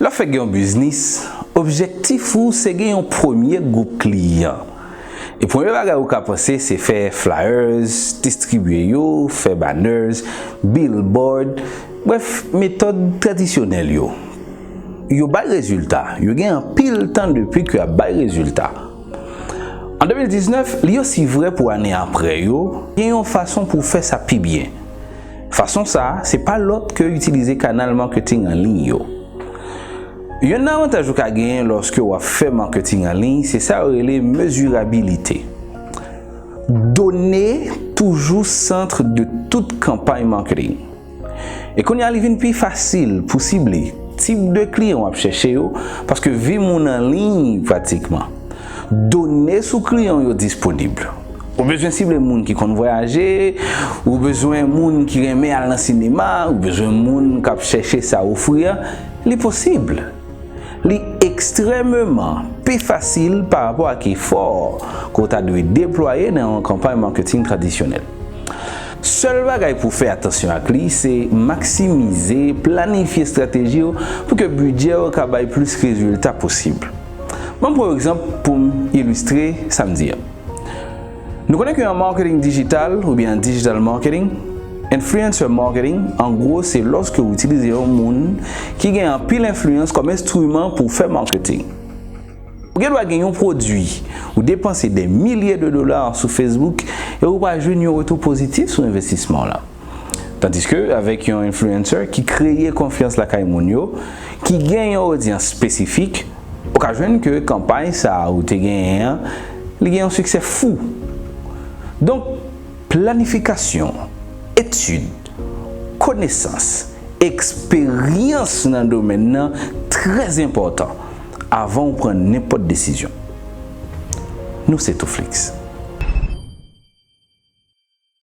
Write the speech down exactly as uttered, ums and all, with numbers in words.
Lè w fèk gen yon biznis, objektif ou se gen yon premye gwoup kliyan. E premye bagay ou ka panse se fè flyers, distribye yo, fè banners, billboard, brèf, metòd tradisyonèl yo. Yo bay rezilta, yo gen anpil tan depi ke y ap bay rezilta. An de mil diznèf, li osi vrè pou ane apre yo, gen yon fason pou w fè sa pi byen. Fason sa a, se pa lòt ke itilize kanal maketing an liy yo. Youn nan avantaj ou ka genyen lòske w ap fè maketing an liy, se sa yo rele mezirabilite. Done toujou sant de tout kanpay maketing. E kounye a, li vin pi fasil pou sible tip de kliyan w ap chèche yo, paske vi moun an liy pratikman. Done sou kliyan w yo disponib. Ou bezwen sible moun ki konn vwayaje, ou bezwen moun ki renmen al nan sinema, ou bezwen moun k ap chèche sa ofri a, li posib. Li ekstrèmeman pi fasil pa rapò ak efò ke w ta dwe deplwaye nan yon kanpay maketing tradisyonèl. Sèl bagay pou w fè atansyon ak li, se maksimize, planifye estrateji w pou ke bidjè w ka bay plis rezilta posib. Ban m pran yon egzanp pou m ilistre sa m di a. Nou konnen ke an marketing digital oubyen digital marketing, influencer marketing, an gwo, se lòske w itilize yon moun ki gen anpil enfliyans kòm enstriman pou w fè maketing. Ou gen dwa gen yon pwodui, ou depanse dè milye de dola sou Facebook e ou pa jwenn yon retou pozitif sou envestisman w la. Tandiske, avèk yon influencer ki kreye konfyans lakay moun yo, ki gen yon odyans espesifik, ou ka jwenn ke kanpay sa a ou te genyen an, li gen yon siksè fou. Donk, planifikasyon, etid, konesans, eksperyans nan domèn nan trè enpòtan avan w pran nenpòt desizyon. Nou se Touflix.